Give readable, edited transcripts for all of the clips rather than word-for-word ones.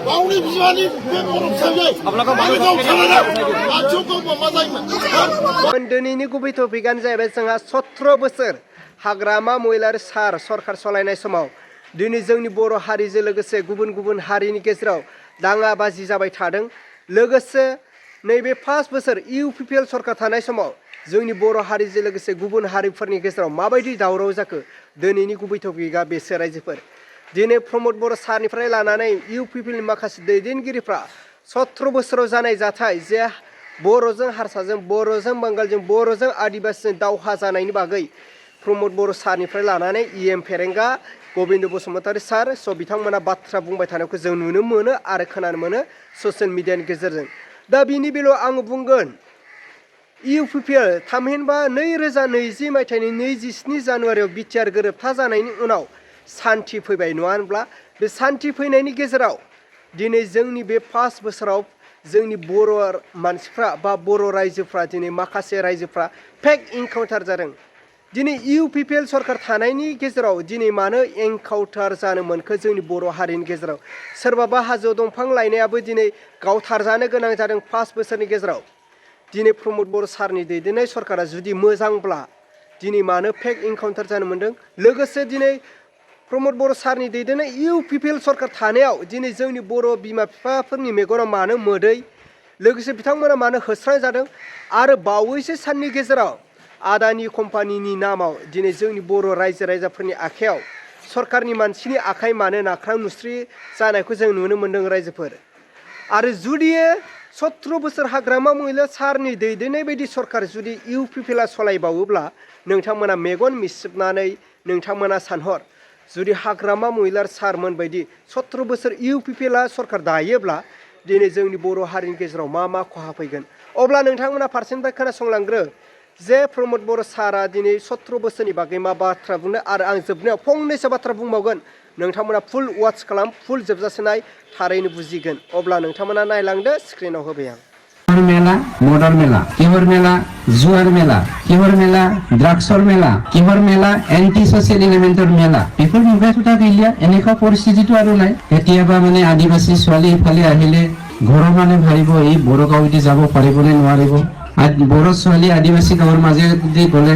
गावनि बिमानि बे बर' फिसाजो आरो गाव थालाना आथिंखौ माबा जायोमोन। दिनैनि गुबै टपिकआनो जाहैबाय जोंहा 17 बोसोर हाग्रामा महिलारि सार सरकार सलायनाय समाव दिनै जोंनि बर' हारिजों लोगोसे गुबुन गुबुन हारिनि गेजेराव दाङाबाजि जाबाय थादों। लोगोसे नैबे 5 बोसोर UPPL सरकार थानाय समाव जोंनि बर' हारिजों लोगोसे गुबुन हारिफोरनि गेजेराव माबायदि दावराव जाखो दिनैनि गुबै टपिकआ बेसो रायजोफोर। दिनै प्रमद बर' सारनिफ्राय लानानै UPPL नि माखासे दैदेनगिरिफ्रा 17 बोसोराव जानाय जाथाय जे बर'जों हारसाजों बर'जों बांगालजों बर'जों आदिबासिजों दावहा जानायनि बागै प्रमद बर' सारनिफ्राय लानानै EM फेरेंगा गबिन्द बसुमतारी सार बिथांमोना बाथ्रा बुंबाय थानायखौ जों नुनो मोनो आरो खोनानो मोनो ससियेल मिडियानि गेजेरजों। दा बिनि बेलायाव आं बुंगोन UPPL थामहिनबा 2020 मायथाइनि 27 जानुवारियाव बिटिआर गोरोबथा जानायनि उनाव सान्थि फैबाय नङा होनब्ला बे सान्थि फैनायनि गेजेराव दिनै जोंनि बे 5 बोसोराव जोंनि बर' मानसिफ्रा बा बर' रायजोफ्रा दिनै माखासे रायजोफ्रा फेक इनकाउन्टार जादों। दिनै UPPL सरकार थानायनि गेजेराव दिनै मानो एनकाउन्टार जानो मोनखो जोंनि बर' हारिनि गेजेराव सोरबाबा हाजो दंफां लायनायाबो दिनै गावथारजानो गोनां जादों 5 बोसोरनि गेजेराव। दिनै प्रमद बर' सारनि दैदेननाय सरकारा जुदि मोजांब्ला दिनै मानो फेक इनकाउन्टार जानो मोनदों। लोगोसे दिनै प्रमद बर' सारनि दैदेननाय UPPL सरकार थानायाव दिनै जोंनि बर' बिमा बिफाफोरनि मेगनाव मानो मोदै लोगोसे बिथांमोना मानो होस्रांजादों आरो बावैसो साननि गेजेराव आदानि कम्पानिनि नामाव दिनै जोंनि बर' रायजो राजाफोरनि आखायाव सरकारनि मानसिनि आखाइ मानो नाख्रां नुस्रि जानायखौ जों नुनो मोन्दों रायजोफोर। आरो जुदि 17 बोसोर हाग्रामा महिला सारनि दैदेननाय बायदि सरकार जुदि UPPLआ सलायबावोब्ला नोंथांमोना मेगन मिसिबनानै नोंथांमोना सानहर जुदि हाग्रामा महिलार सारमोन बायदि 17 बोसोर UPPLआ सरकार दायोब्ला दिनै जोंनि बर' हारिनि गेजेराव मा खहा फैगोन। अब्ला नोंथांमोना फारसेनिफ्राय खोनासंलांग्रो जे प्रमद बर' सारा दिनै 17 बोसोरनि बागै मा बाथ्रा बुंनो आरो आं जोबनायाव फंनैसो बाथ्रा बुंबावगोन नोंथांमोना फुल वाच खालाम फुल जोबजासे नाय थारैनो बुजिगोन। अब्ला नोंथांमोना नायलांदो स्क्रिनाव होबाय आं। मेला मर्डार मेला किहर मेला जुवार मेला किहर मेला ड्राग्सर मेला किहर मेला एन्टी ससियेल एलिमेन्टर मेला बेफोर मुगायाथ' दा गैलिया এনেকুৱা পৰিস্থিতিটো আৰু নাই। কেতিয়াবা মানে আদিবাসী ছোৱালী ইফালে আহিলে ঘৰৰ মানে ভাবিব এই বড়ো গাঁৱেদি যাব পাৰিবনে নোৱাৰিব। বড়ো ছোৱালী আদিবাসী গাঁৱৰ মাজেদি গ'লে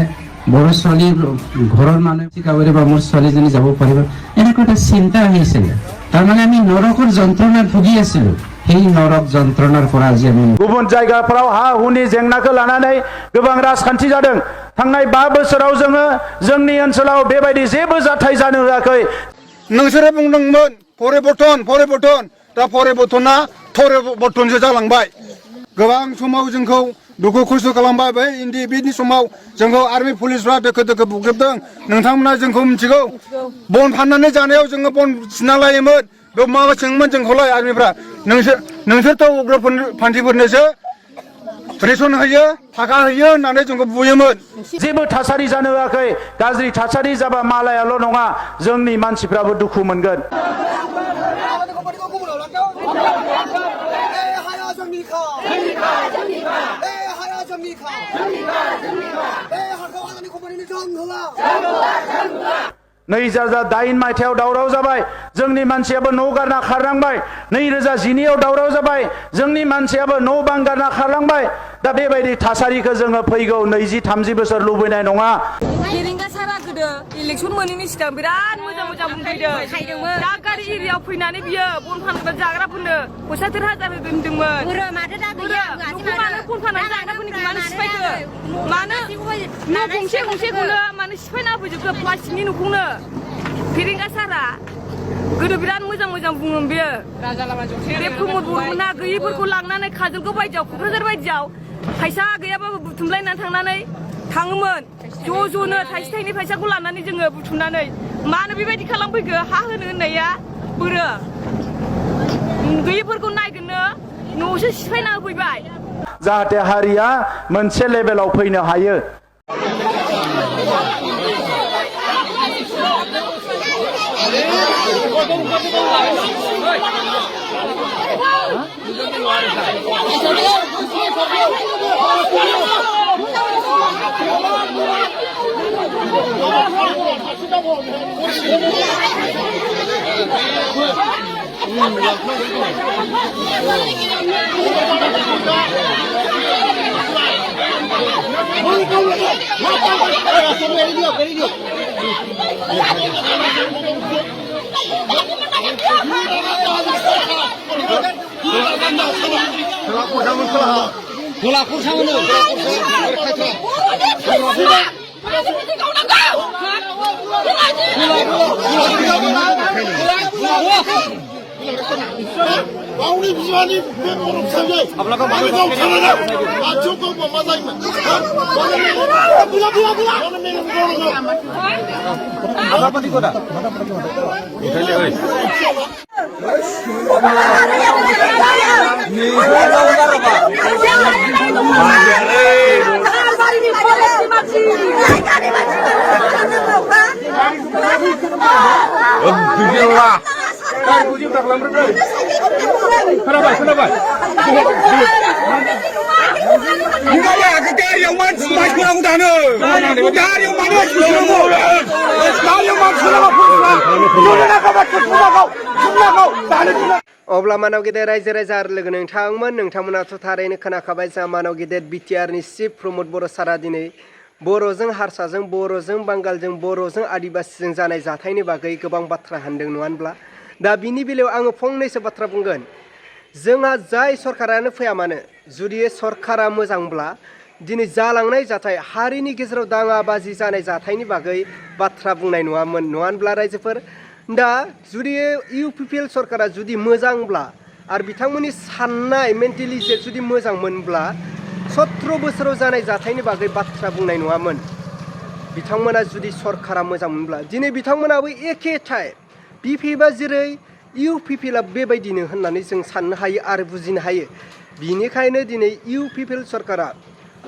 বড়ো ছোৱালী ঘৰৰ মানুহ গাঁৱৰে বা মোৰ ছোৱালীজনী যাব পাৰিব এনেকুৱা এটা চিন্তা আহিছিলে। তাৰমানে আমি নৰকৰ যন্ত্ৰণাত ভুগি আছিলোঁ। সেই নৰক যন্ত্রণার পর আজি আমি गुबुन जायगाफोराव हा हुनि जेंनाखौ लानानै गोबां राजखान्थि जादों। थांनाय 5 बोसोराव जोङो जोंनि ओनसोलाव बेबायदि जेबो जाथाय जानो होआखै। नोंसोरो बुंदोंमोन परिबर्तन दा परिबर्तना थरिबर्तनसो जालांबाय। गोबां समाव जोंखौ दुखु खस्थ' खालामबाय बै इन्दि बिनि समाव जोंखौ आर्मि पुलिसफ्रा दोखो बुग्रोबदों। नोंथांमोना जोंखौ मिथिगौ बन फाननानै जानायाव जोङो बन सिना लायोमोन बेयाव माबा सोङोमोन जोंखौलाय आर्मिफ्रा नोंसोरथ' उग्रपन्थिफोरनोसो रेसन होयो थाखा होयो होननानै जोंखौ बुयोमोन। जेबो थासारि जानो होआखै। गाज्रि थासारि जाबा मालायाल' नङा जोंनि मानसिफ्राबो दुखु मोनगोन। नै 2008 मायथाइयाव दावराव जाबाय जोंनि मानसियाबो न' गारना खारलांबाय। 2019 आव दावराव जाबाय जोंनि मानसियाबो न' बां गारना खारलांबाय। दा बेबायदि थासारिखौ जोङो फैगौ 20-30 बोसोर लुबैनाय नङा। फेरेंगा सारा गोदो इलेक्सन मोनैनि सिगां बिराद मोजां बुंफैदों। दा गारि एरियाव फैनानै बियो बन फानग्रा जाग्राफोरनो फैसा 1000 होदोंमोन। मानो बन फाननानै जाग्राफोरनिखौ मानो सिफायखो मानो न' गंसेखौनो मानो सिफायना होफैजोबखो प्लास्टिकनि न'खौनो। फेरेंगा सारा गोदो बिराद मोजां बुङोमोन बियो। बे प्रमद बर'मोनहा गैयिफोरखौ लांनानै काजलगाव बायदियाव क'क्राझार बायदियाव फैसा गैयाबाबो बुथुमलायनानै थाङोमोन ज' ज'नो थाइसे थाइनै फैसाखौ लानानै जोङो बुथुमनानै मानो बेबायदि खालामफैखो हा होनो होननाया बोरो गैयिफोरखौ नायगोननो न'सो सिफायना होफैबाय। जाहाथे हारिया मोनसे लेभेलाव फैनो हायो। 아, 마우리 비만이 배모름 사게 아블라가 많이 가오잖아 아 저거 뭐 맞아이면 불라 오늘 매는 거는 아마 빠지거다 अब्ला मानव गेदेर रायजो राजा आरो लोगो नोंथांमोनाथ' थारैनो खोनाखाबाय जोंहा मानव गेदेर बिटिआरनि चिफ प्रमद बर' सारा दिनै बर'जों हारसाजों बर'जों बांगालजों बर'जों आदिबासिजों जानाय जाथायनि बागै गोबां बाथ्रा होनदों नङा होनब्ला दा बिनि बेलायाव आङो फंनैसो बाथ्रा बुंगोन जोंहा जाय सरकारानो फैया मानो जुदि सरकारा मोजांब्ला दिनै जालांनाय जाथाय हारिनि गेजेराव दाङाबाजि जानाय जाथायनि बागै बाथ्रा बुंनाय नङामोन नङा होनब्ला रायजोफोर दा जुदि इउपिपिएल सरकारा जुदि मोजांब्ला आरो बिथांमोननि साननाय मेन्टेलिटिया जुदि मोजांमोनब्ला 17 बोसोराव जानाय जाथायनि बागै बाथ्रा बुंनाय नङामोन बिथांमोना जुदि सरकारा मोजांमोनब्ला दिनै बिथांमोनाबो एखे टाइप बिपिएफआ जेरै इउपिपिएलआ बेबायदिनो होननानै जों साननो हायो आरो बुजिनो हायो बिनिखायनो दिनै इउपिपिएल सरकारा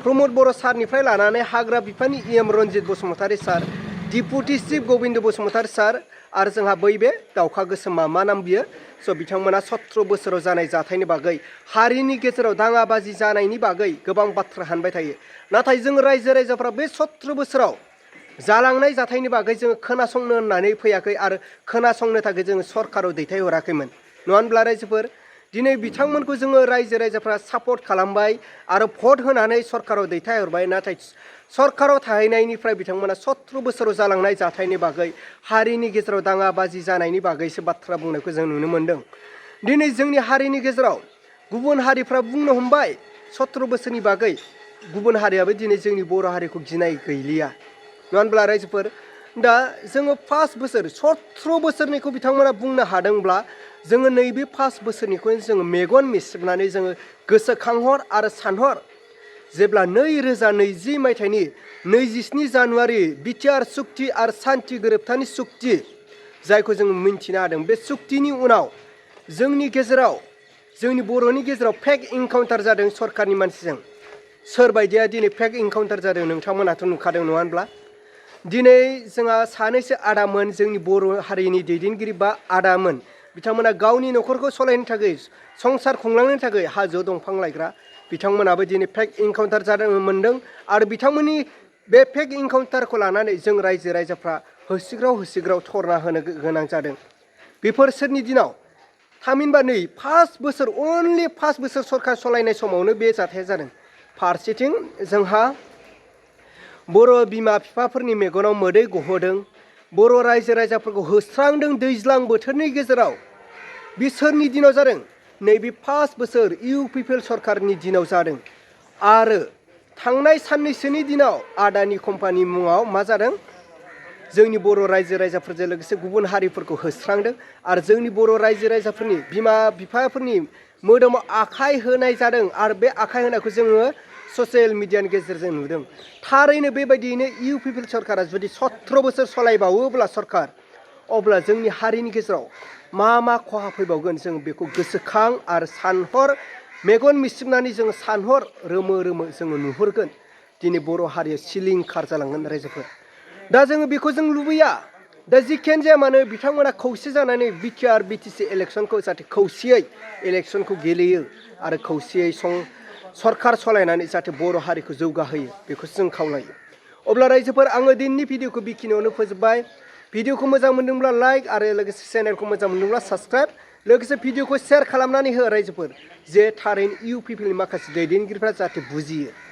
प्रमद बर' सारनिफ्राय लानानै हाग्रा बिफाननि इएम रन्जित बसुमतारी सार डिपुटि चिफ गोविन्द बसुमतारी सार आरो जोंहा बै बे दावखा गोसोमा मा नाम बियो स' बिथांमोना 17 बोसोराव जानाय जाथायनि बागै हारिनि गेजेराव दाङाबाजि जानायनि बागै गोबां बाथ्रा हानबाय थायो नाथाय जों रायजो राजाफ्रा बे 17 बोसोराव जालांनाय जाथायनि बागै जोङो खोनासंनो होननानै फैयाखै आरो खोनासंनो थाखाय जोङो सरकाराव दैथायहराखैमोन नङा होनब्ला रायजोफोर दिनै बिथांमोनखौ जोङो रायजो राजाफ्रा सापर्ट खालामबाय आरो भट होनानै सरकाराव दैथायहरबाय नाथाय सरकाराव थाहैनायनिफ्राय बिथांमोना 17 बोसोराव जालांनाय जाथायनि बागै हारिनि गेजेराव दाङाबाजि जानायनि बागैसो बाथ्रा बुंनायखौ जों नुनो मोन्दों दिनै जोंनि हारिनि गेजेराव गुबुन हारिफ्रा बुंनो हमबाय 17 बोसोरनि बागै गुबुन हारियाबो दिनै जोंनि बर' हारिखौ गिनाय गैलिया नङा होनब्ला रायजोफोर दा जोङो 5 बोसोर 17 बोसोरनिखौ बिथांमोना बुंनो हादोंब्ला जोङो नैबे 5 बोसोरनिखौ जोङो मेगन मिसिबनानै जोङो गोसोखांहर आरो सानहर जेब्ला 2020 मायथाइनि 27 जानुवारि बिटिआर सुक्ति आरो सान्ति गोरोबथानि सुक्ति जायखौ जों मिन्थिनो हादों बे सुक्तिनि उनाव जोंनि गेजेराव जोंनि बर'नि गेजेराव फेक इनकाउन्टार जादों सरकारनि मानसिजों सोरबायदिया दिनै फेक इनकाउन्टार जादों नोंथांमोनाथ' नुखादों नङा होनब्ला दिनै जोंहा सानैसो आदामोन जोंनि बर' हारिनि दैदेनगिरि बा आदामोन बिथांमोना गावनि न'खरखौ सलायनो थाखाय संसार खुंलांनो थाखाय हाजो दंफां लायग्रा बिथांमोनाबो दिनै फेक इनकाउन्टार जादों मोन्दों आरो बिथांमोननि बे फेक इनकाउन्टारखौ लानानै जों रायजो राजाफ्रा होसिग्राव थरना होनो गोनां जादों बेफोर सोरनि दिनाव थामहिनबा नै 5 बोसोर अनलि 5 बोसोर सरकार सलायनाय समावनो बे जाथाया जादों फारसेथिं जोंहा बर' बिमा बिफाफोरनि मेगनाव मोदै गहोदों बर' रायजो राजाफोरखौ होस्रांदों दैज्लां बोथोरनि गेजेराव बिसोरनि दिनाव जादों नैबे 5 बोसोर इउपिपिएल सरकारनि दिनाव जादों आरो थांनाय साननैसोनि दिनाव आदानि कम्पानि मुङाव मा जादों जोंनि बर' रायजो राजाफोरजों लोगोसे गुबुन हारिफोरखौ होस्रांदों आरो जोंनि बर' रायजो राजाफोरनि बिमा बिफाफोरनि मोदोमाव आखाइ होनाय जादों आरो बे आखाइ होनायखौ जोङो ससियेल मिडियानि गेजेरजों नुदों थारैनो बेबायदियैनो इउपिपिएल सरकारा जुदि 17 बोसोर सलायबावोब्ला सरकार अब्ला जोंनि हारिनि गेजेराव मा खहा फैबावगोन जों बेखौ गोसोखां आरो सानहर मेगन मिसिबनानै जोङो सानहर रोमो जोङो नुहुरगोन दिनै बर' हारिया सिलिंखार जालांगोन रायजोफोर दा जोङो बेखौ जों लुबैया दा जिखियानो जाया मानो बिथांमोना खौसे जानानै बिटिआर बिटिसि इलेक्सनखौ जाहाथे खौसेयै इलेक्सनखौ गेलेयो आरो खौसेयै सरकार सलायनानै जाहाथे बर' हारिखौ जौगाहोयो बेखौसो जों खावलायो अब्ला रायजोफोर आङो दिनैनि भिडिअखौ बेखिनियावनो फोजोबबाय भिडिअखौ मोजां मोनदोंब्ला लाइक आरो लोगोसे चेनेलखौ मोजां मोनदोंब्ला साबस्क्राइब लोगोसे भिडिअखौ शेयार खालामनानै हो रायजोफोर जे थारैनो इउ पिपिएलनि माखासे दैदेनगिरिफ्रा जाहाथे बुजियो।